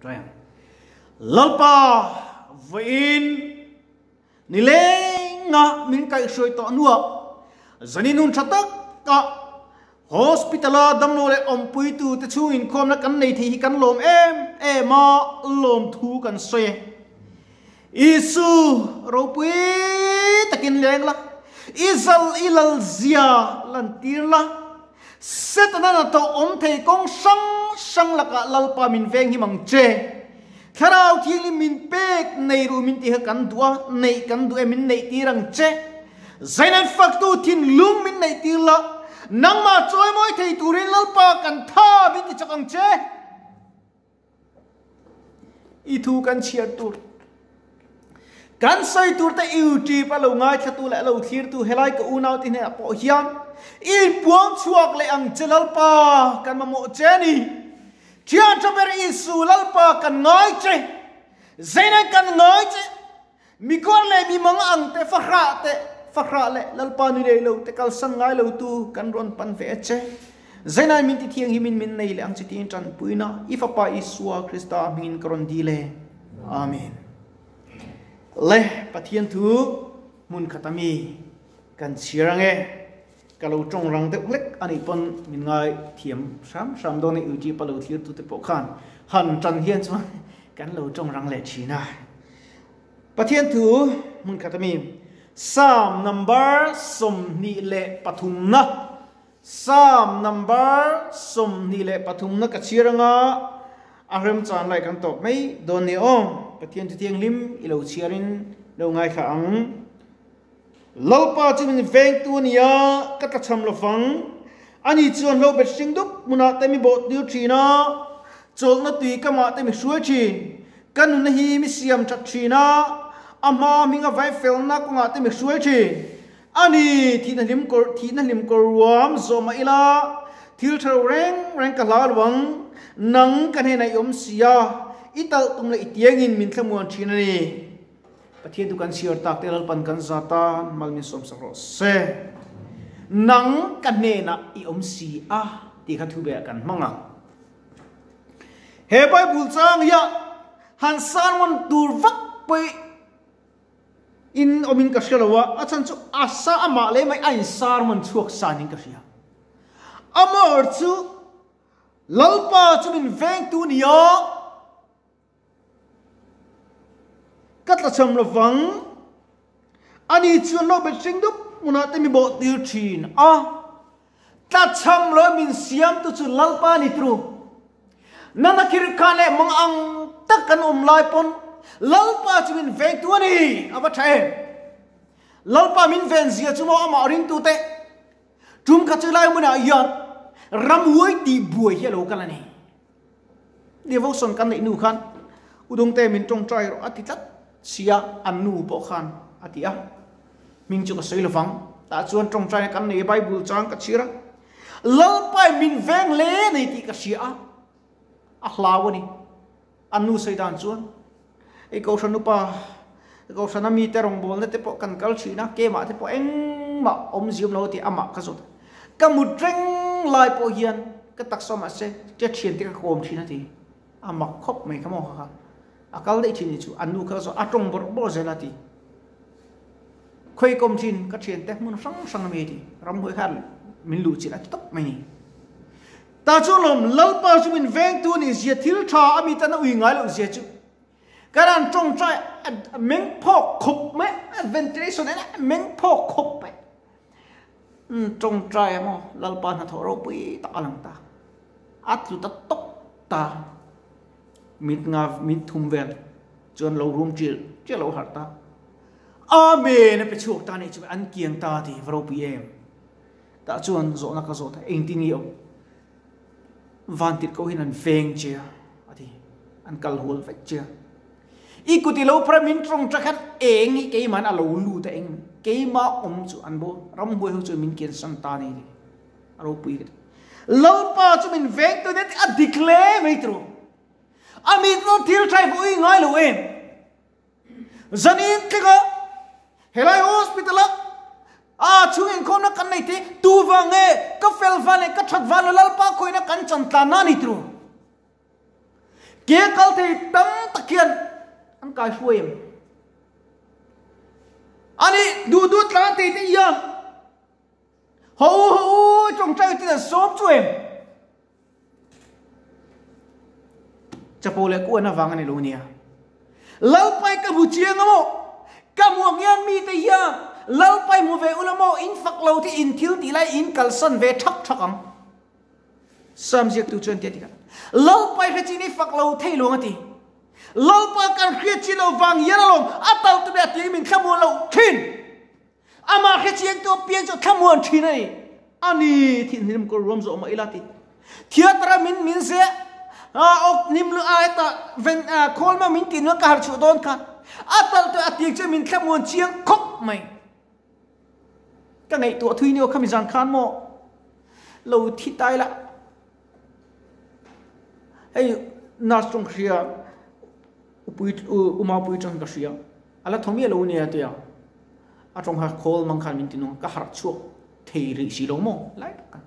Tawngtai ang. Lalpa vawiin nilenga min kaihhruai tawh hnuah zanin hun tha taka hospital-a damlo leh awmpuitute chhung inkhawmna kan nei thei hi kan lawm em em a, lawmthu kan sawi e. Isu ropui takin leng la, i zal i lal zia lantir la, Setana hnathawh awm thei kawng hrang hrang lakah Lalpa min veng him ang che. Thlarau Thianghlim min pek nei ruh min tih kha kan duh a, neih kan duh e min neih tir ang che. Zainan faktu thinlung min neih tir la, nangmah chawimawi thei turin Lalpa kan tha min ti chak ang che. I thu kan chhiar tur. Kan sawi tur te YouTube a lo ngaithlatu leh a lo thlirtu helai ka unau te hnenah pawh hian i inpuang chhuak leh ang che Lalpa kan mamawh che a ni. Thian tha ber Isu Lalpa kan ngai che. Zeinan kan ngai che. Mikawr leh mimang ang te fahrah te fahrah leh Lalpa ni leh lo te kalsan ngai lo tu kan rawn pan ve a che. Zainai min ti thianghimin min nei leh ang che tiin tanpuina i Fapa Isua Krista hmingin ka rawn dil e. Amen. Le Pathian thu hmun khat ami kan chhiar ange. Ka lo tawng rang deuh hlek anih pawn min ngai thiam hram hram dawn e YouTube a lo thlir tute pawh khan han tan hian chuan kan lo tawng rang leh thin a. Pathian thu hmun khat ami Psalm number 23 na Psalm number 23 na ka chhiar anga a remchan lai kan tawp mai dawn ni aw. Pathian chu thianghlim i lo chhiarin lo ngaithla ang. Lalpa chu min vengtu a ni a, ka tlachham lo fang. Ani chuan hlo bet hring dup hmunah te mi bawh tir thin a, chawlhna tui kamah te mi hruai thin. Ka nunna hi mi siam that thin a, a hma hminga vai felna kawngah te mi hruai thin. Ani, thihna hlim kawr, thihna hlim kawr ruam zawh mah ila, thil tha lo reng reng ka hla lo ang. Nang ka hnenah i awm si a, i talh tum leh i tiangin min thlamuan thin a ni. Pathian tu kan chhiar tak te Lalpan kan za tan mal min sawm sak rawh se. Nang ka hnenah i awm si a tih kha thu beh kan hmang ang. He Bible chang hian han sermon tur vak pawh in awmin ka hre lo a, a chhan chu a sa amah leh mai a in sermon chhuak sa niin ka hria. Amor chu Lalpa chu min vengtu nia. Ka tlachham lovang. Ani chuan lo bet hring dup hmunah te mi bawh tir thin a. Tlachham lo min siamtu chu Lalpa ni tru. Nana khir kha leh mang ang tak kan awm lai pawn Lalpa chu min vengtu a ni. A va tha em. Lalpa min ven zia chu maw amah ringtute. Tum kha chu lai hmunah hian ramhuai tih buai hi a lo kal a ni. Devotion kan neih nu khan Udawngte min tawngtai rawh a ti tlat sia an nu pawh khan a ti a. Hming chu ka sawi lovang. Tah chuan tawngtaina kan nei a Bible chang ka chhir a. Lalpai min veng hle nei tih ka hria a. A hlau a ni. An nu sawi dan chuan ei Kohhran upa Kohhrana mite rawngbawlna te pawh kan kal thin a, kemah te pawh engmah awm ziam lo tih amah ka zawt. Ka mut reng lai pawh hian ka taksa mahse che thian te ka kawm thin a ti. A mak khawp mai kha maw kha kha. A kal daih thin ni chu an nu kha ka zawt a tawng bawrh bawrh zel a ti. Khawi kawm thin ka thian te hmun hrang hrang a mi a ti. Ramhuai kha min luh chilh a ti tawp mai ni. Ta chu lawm Lalpa chu min vengtu a nih zia thil tha a mi tan a ui ngai loh zia chu kan an tawngtai a meng phawk khawp mai a ventilation en a meng phawk khawp mai tawngtai emaw Lalpa hnathawh ropui tak a lang ta a tlu ta tawp ta mit nga mit thum vel chuan lo rum ṭil ṭil lo harh ta Amen a pe chhuak ta nih chu an kiang ta ti va ropui em. Tah chuan zawhna ka zawt a, engtin nge awm? Van tirh ko hian an veng che a, a ti. An kal hual vek che a. I kut i lo phar a, min tawng ṭak hian eng hi keimahin a lo lut a, eng keima awm chu an bo, ramhuai ho chuan min kiansan ta a ni, a ti. A ropui ka ti. Lalpa chu min veng tu nia ti a dik hle mai tiraw. A mi chu thil ṭha i pawh i ngai lo em? Zanin thleng a helai hospital a a chhung inkhawmna kan nei te tu vang nge ka fel van leh ka that van lo Lalpa khawina kan chan tlan na ni tru. Ke kal thei tam tak hian an kai hruai em? Ani duh duh tlan thei te hian ho u ho u tawngtai ten an sawm chu em? Chapo leh kuan avang a ni lo nia. Lalpai ka hmu chiang a maw? Ka hmu ang hian mite hian Lalpai hmu ve ula maw? In fak lo te in thil tih lai in kalsan ve thak thak ang. Sam ziaktu chuan tia tikah Lalpai hre chin i fak lo thei luang a ti. Lalpa kan hriat chin lo vang hian alawm a tal tu ber a ti min thlamuan lo thin. Amah hre chiang tu apiang chu thlamuan thin a ni. A ni thinhlim kawr ruam zawh mah ila ti. Theatre min min ze a ok nim lu a heta ven khawl ma min tih nual ka har chhuah dawn khan a tal tu a tiang chu min thlamuan chiang khawp mai. Ka ngaihtuah thui ni aw khami zan khan maw lo thi tai la. Hei nurse tawng ka hria upui uma pui tawng ka hria ala thaw miah lo nia tia a tawng kha call mang khan min ti nung ka harh chhuak thei rih si lo maw lai tak khan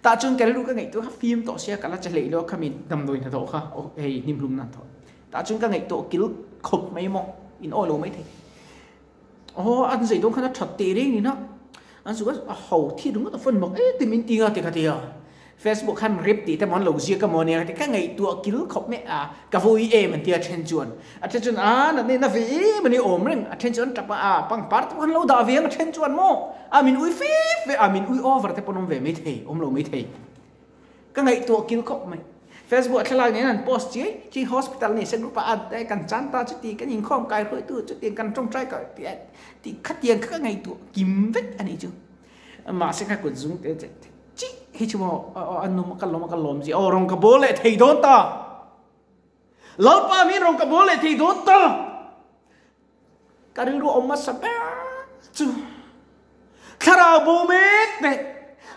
tah chuan ka rilru ka ngaihtuah kha fim tawh sia ka la che hleih lo khami damdawi hnathawh kha hei hnimhlum nan thawh tah chuan ka ngaihtuah kil khawp mai maw in awi lo mai thei. Aw an zei dawn khan a that teh reng in a an zuk a ho thi ringawt a phone mak e ti min ti nga ti kha ti a Facebook khan rip tih te maw an lo ziak a maw nia ka ti ka ngaihtuah kil khawp mai a ka vawi em an ti a then chuan a then chuan a natna in a ve em ani awm reng a then chuan an tap a a pangpar te pawh khan lo dah ve ang a then chuan maw a min ui fe fe a min ui over te pawh an awm ve maithei awm lo maithei. Ka ngaihtuah kil khawp mai. Facebook a thlalak nen an post chiai chi hospital ni se group ah ad e kan chan ta chuti kan inkhawm kai hruaitu chuti kan tawngtai kai ti ti khatiang kha ka ngaihtuah kim vek a nih chu. Mahse kha kut zung te che chi hi chu maw an num ka lawm ka lawm zia aw rawng ka bawl leh thei dawn ta. Lalpa min rawng ka bawl leh thei dawn ta. Ka rilru awm hmasa ber chu thlarau bo mek te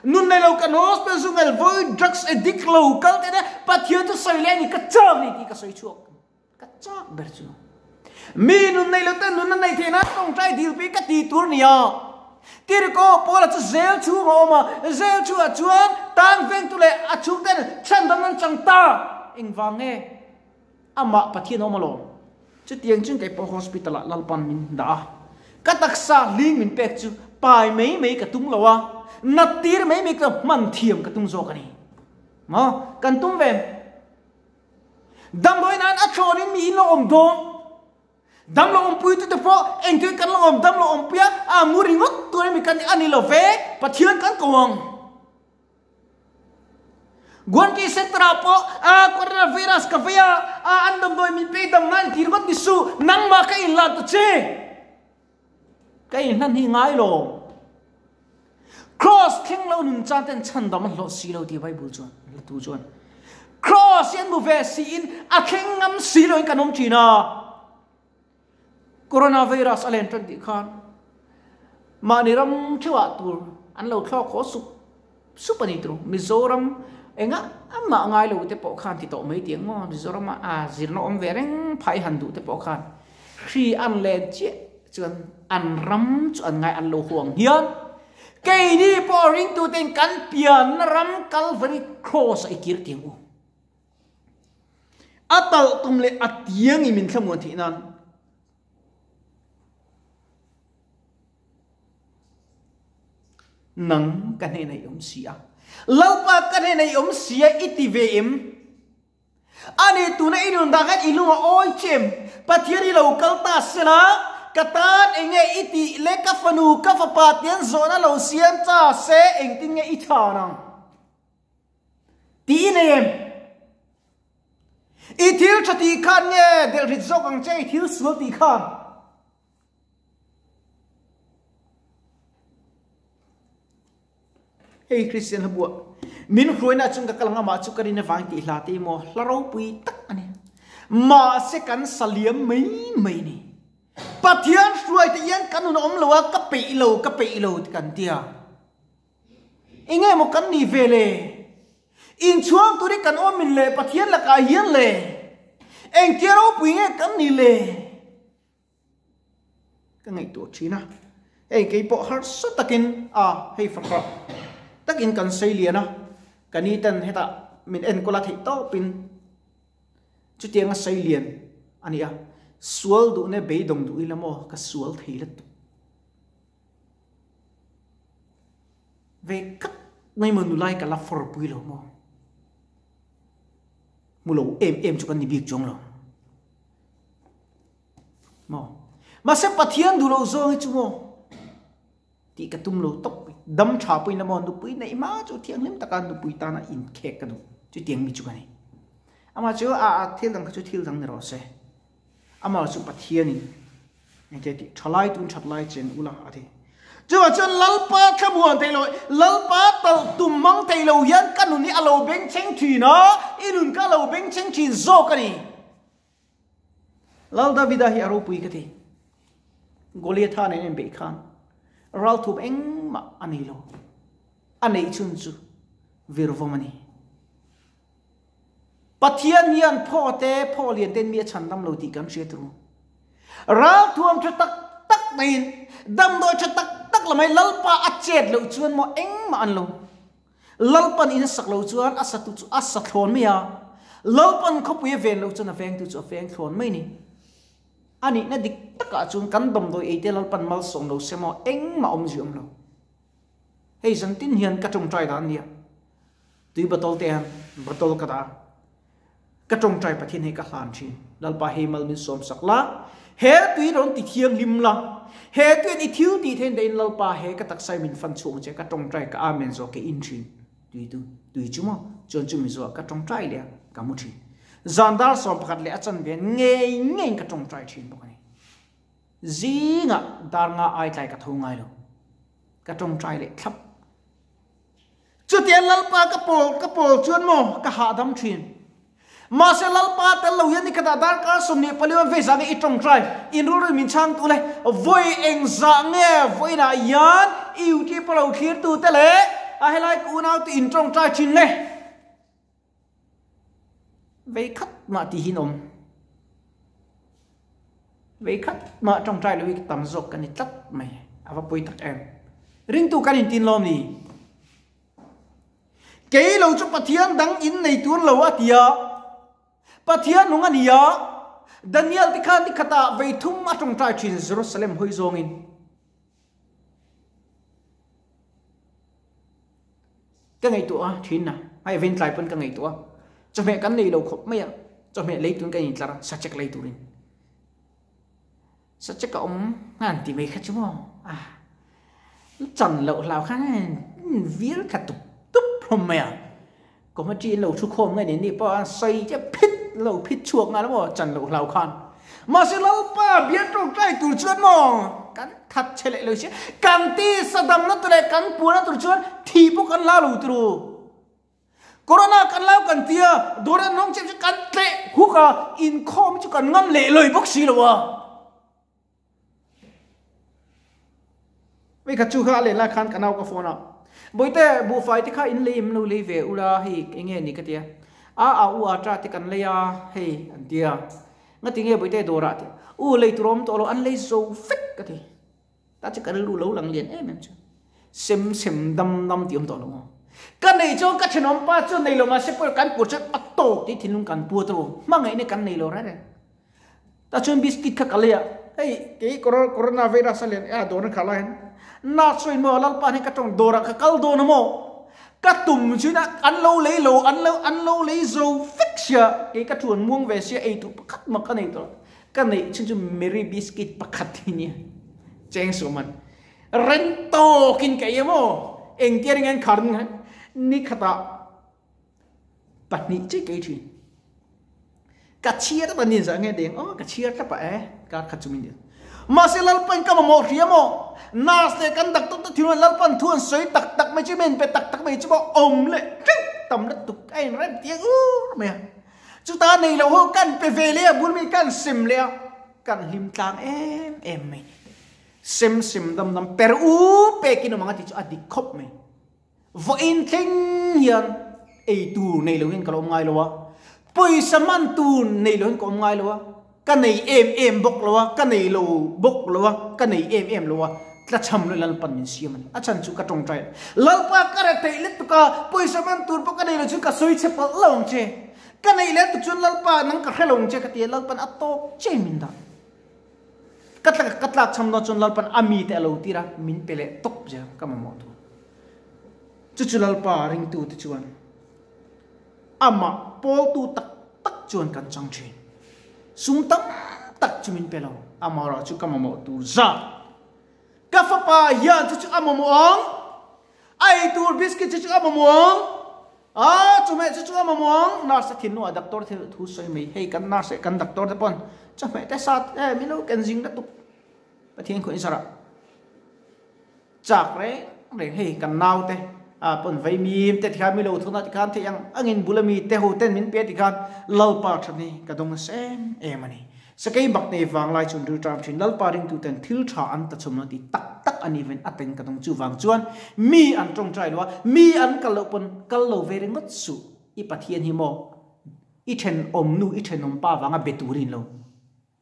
nun nei lo kan hospital zu ngel voi drugs addict lo kal te te Pathian chu sawi leh ani ka chak ni tih ka sawi chhuak ka chak ber chu mi nun nei lo te nun a nei theih nan tawngtai dil pui ka ti tur nia Tirhkoh Paula chu zel chhung a awm a zel chhungah chuan tan vengtu leh a chhungten chhandam an chang ta engvang nge Amah Pathian a awm alawm. Chutiang chuan kei pawh hospital ah Lalpan min dah a, ka taksa hling min pek chu pai mai mai ka tum lo a, nat tir mai mai ka hman thiam ka tum zawk a ni. Maw? Kan tum ve em? Damdawi nan a thlawnin mi in lo awm dawn. Damlo awmpui tute pawh engtin kan lo awm damlo awmpui a, a mu ringawt tur emi kan a ni lo ve, Pathian kan ko ang. Guanti Sector-ah pawh a coronavirus ka vei a, a an damdawi min pei dam ngai ti ringawt ni suh, nangmah ka inlan ta che. Ka inhlan hi ngai lo. Cross thleng lo nun chan ten chhandam an hlawh si lo ti Bible chuan, hla tu chuan. Cross hi an hmu ve siin a thleng ngam si loin kan awm thin a. Coronavirus a len tan tih khan mahni ram theuhah tur an lo thlawk haw sup sup a ni tur. Mizoram enga amah ngai lo te pawh khan ti tawh mai tih ang maw? Mizoram a zirna awm ve reng phai han duh te pawh khan hri an len chiah chuan an ram chu an ngai an lo huang hian keini pawh ringtuten kan pianna ram Calvary Cross a i kir tih ang u. A talh tum leh a tiang i min thlamuan theih nan. Nang ka hnenah i awm si a. Lalpa ka hnenah i awm si a i ti ve em? Ani tuna i nun dah khan i lung a awi che em? Pathian i lo kal ta sela, ka tan enge i tih le ka fanu ka fapa tian zawhna lo siam cha se engtin nge i chhan ang? Ti i nei em? I thil tha tih khan nge delh rit zawk ang che i thil sual tih khan? Hei Christian hla buah min hruaina chung ka kal ang amah chu ka rin avang tih hla te hi maw hla ropui tak a ni. Mahse kan saliam mai mai ni. Pathian hruai te hian kan nun a awm lo a, ka peih lo, ka peih lo ti kan tia. Enge maw kan nih ve le? Inchhuang turin kan awm min le Pathian lakah hian le? Engtia ropui nge kan nih le? Ka ngaihtuah thin a. Hei kei pawh harsa takin a hei fahrah takin kan sei lian a, ka ni ten hetah min enkawl a theih tawpin. Chutianga sei lian a ni a, sual duhna beidawng duh ila maw ka sual thei lutuk. Ve khat mai maw nulai ka la fawr pui lo maw? Hmu lo em em chu kan ni bik chuang lo maw? Mahse Pathian duh loh zawng hi chu maw tih ka tum lo tawp mai. Dam tha pawhin maw nupui neih hma chu thianghlim taka nupui tana inkhek ka duh chutiang mi chu ka ni. Amah chu a thil dang kha chu thil dang ni rawh se. Amah chu Pathianin engtia tih thalai tun that lai chen ula a ti. Chuvah chuan Lalpa thlamuan thei lo, Lalpa talh tum mang thei lo hian ka nun hi a lo bengchheng thin a, i nun kha a lo bengchheng thin zawk a ni. Lal Davida hi a ropui ka ti. Goliatha nen en beih khan ralthum engmah a nei lo. A neih chhun chu virvawm a ni. Pathian hian phaw te, phaw lian ten mi a chhan dam lo tih kan hria turu. Ralthuam tha tak tak maiin, damdawi tha tak tak la mai Lalpa a chet loh chuan maw engmah an lo. Lalpan in a sak lo chuan a satu chu a sa thlawn mai a, Lalpan khawpui a ven loh chuan a vengtu chu a veng thlawn mai ni. A nihna dik takah chuan kan damdawi ei te Lalpan malsawm lo se maw engmah awmzia awm lo. Hei zantin hian ka tawngtai dan a nia. Tui bottle te hian bottle ka dah a. Ka tawngtai Pathian hei ka hlan thin. Lalpa hei mal min sawm sak la. He tui rawn ti thianghlim la. He tuiin i thil tih thein dahin Lalpa he ka taksa hi min fan chhuak ang che. Ka tawngtai ka Amen zawh ke in thin. Tui tu tui chu maw chuan chu mi zawh ka tawngtai leh a ka mu thin. Zan dar 11 leh a chanve ngei ngeiin ka tawngtai thin bawk a ni. Zingah dar nga ai tlai ka tho ngai lo. Ka tawngtai leh thlap. Chutiang Lalpa ka pawl ka pawl chuan maw ka hahdam thin. Mahse Lalpa tel lo hian nikhatah darkar 24 an vei zah nge i tawngtai inrulrui min chhang tu le vawi eng zah nge vawiinah hian i YouTube a lo thlir tu te leh a helai ka unau te in tawngtai thin le. Vei khat mah tih hi an awm. Vei khat mah tawngtai lo hi tam zawk ka ni tlat mai. A va pawi tak em. Ringtu kan intin lawm ni. Kei lo chu Pathian dang in nei tur lo a ti a. Pathian nung a ni a. Daniel te khan nikhatah vei thum a tawngtai thin Jerusalem hawi zawngin. Ka ngaihtuah a thin a, hei vain tlai pawn ka ngaihtuah a, chawhmeh kan nei lo khawp mai a, chawhmeh lei turin ka intlar a, sachek lei turin. Sachek a awm ngan ti mai kha chu maw, a chan loh hlau khan vir kha tup tup hlawm mai a, committee in lo thu khawm nge ni ni pawh a sawi che phit lo phit chhuak nghal maw chan loh hlau khan. Mahse Lalpa bial tawngtai tur chuan maw kan that che leh lo si kan ti sadamna tur leh kan puana tur chuan thi pawh kan la lo turu. Corona kan lau kan tia dawr an rawng chem chu kan tleh huk a inkhawm chu kan ngam leh loi bawk si lo a. Vei khat chu kha a len lai khan ka nau ka phone a, Bawihte, buhfai te kha in lei em lo lei ve ula hei eng nge ni ka ti a, a a u a ta te kan lei a hei an ti a, ngati nge Bawihte dawrah te u lei tur awm tawh lo an lei zo vek ka ti, ta chu ka rilru lo lang lian em em chu sem sem dam dam tih awm tawh lo maw. Ka nei chuan ka thenawm pa chuan nei lo mahse pawh kan pur chuan a tawk tih thinlung kan pu a tawh hmangaihna kan nei lo reng reng. Ta chuan biscuit kha ka lei a, hei kei corona virus a lian e a dawr na kha lai hian na sawi maw Lalpa hian ka tawng dawrah ka kal dawn a maw ka tum chuan an lo lei lo an lo an lo lei zo vek sia kei ka thuan muang ve sia ei tur pakhat mah ka nei tawh ka neih chhun chu Marie biscuit pakhat hi nia cheng suah man reng tawkin ka ei a maw engtiang ringin khar ni khatah pahnih chiah ka ei thin. Ka chhiar tlat a ni zah nge deng aw ka chhiar tlat a e kar khat chu min dil. Mahse Lalpan ka mamawh hria maw? Nurse leh kan doctor te thil Lalpan thu an sawi tak tak mai chu min pe tak tak mai chu maw awm leh teuh tam lutuk a inrem tir ur mai a. Chuta nei loh ho kan pe ve leh a bul mi kan sem leh a kan hlim tlang em em mai. Sem sem dam dam per u pekin awm ang a tih chu a dik khawp mai. Vawiin thleng hian ei tur nei lo hian ka lo awm ngai lo a, pawisa man tur nei lo hian ka awm ngai lo a, ka nei em em bawk lo a, ka nei lo bawk lo a, ka nei em em lo a, tlachham leh Lalpan min siam a ni. A chhan chu ka tawngtai a, Lalpa ka re theih lutuk a, pawisa man tur pawh ka nei lo chu ka sawi chhe palh lo ang che. Ka neih leh tuk chuan Lalpa nang ka hre lo ang che ka ti a, Lalpan a tawk che min dah. Ka tlak ka tlak cham dawn chuan Lalpan a mite a lo tir a, min pe leh tawp zel ka mamawh thu. Chu chu Lalpa ringtute chuan amah pawltu tak tak chuan kan chang thin. Sum tam tak chu min pe lo, amaherawh chu ka mamawh tur zat. Ka fapa hian chu chu a mamawh ang, a eitur biscuit chu chu a mamawh ang, a chawhmeh chu chu a mamawh ang. Nurse te thinlungah doctor te thu sawi mai, hei kan nurse leh kan doctor te pawn chawhmeh te sa te min lo ken zing lutuk Pathian khaw inzarah chak reng reng hei kan nau te a pawn vaimim te tikhan mi lo thuna tikhan theih ang angin bula mi te ho ten min pe tikhan Lalpa that hi ka dawng nasa em em a ni. Sakei bak nei vanglai chuan rilṭam ṭhin Lalpa ringtuten thil ṭha an ta chhawm lo tih tak tak a nih ven a teng ka dawng chuvang chuan mi an ṭawngṭai lo a, mi an kal loh pawn kal lo ve ringawt suh i Pathian hi maw i ṭhenawm nu i ṭhenawm pa vanga be turin lo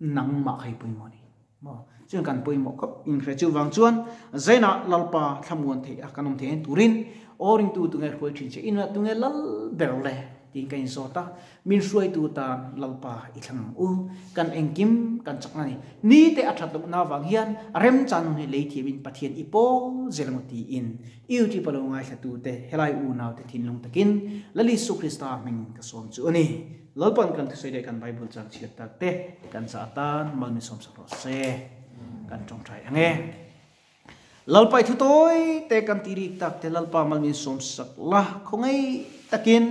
nangmah kha i pawimawh a ni maw chuan kan pawimawh khawp inhre chuvang chuan Zainah Lalpa thlamuan theih a kan awm theih turin aw ringtu tunge hruai ṭhin che inah tunge lal ber le tiin ka inzawt a. Min hruaitu tan Lalpa i thlang ang u. Kan engkim kan chakna ni. Nite a that lohna avang hian remchan hun hi lei thiamin Pathian i pawl zel emaw tiin YouTube a lo ngaithlatute helai unaute thinlung takin Lal Isu Krista hming ka sawm chu a ni. Lalpa'n kan thusawi leh kan Bible chang chhiat tak te kan zah atan mal min sawmsak rawh se. Kan tawngtai ang e. Lalpa i thu tawi te kan ti rik tak te Lalpa mal min sawm sak la, khawngaih takin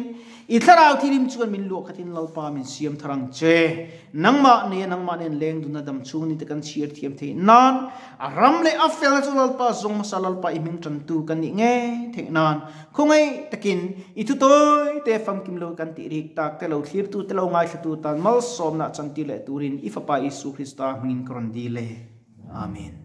i thlarau thilim chuan min luah khatin Lalpa min siam thar ang che. Nangmah nia nangmah nen leng duna dam chhung ni te kan chhiar thiam theih nan a ram leh a felna chu Lalpa zawng hmasa Lalpa i hming tantu kan nih ngei theih nan khawngaih takin i thu tawi te famkim lo kan ti rik tak te lo thlirtu te lo ngaithlatu tan malsawmna chantir leh turin i Fapa Isu Krista hmingin ka rawn dil e. Amen.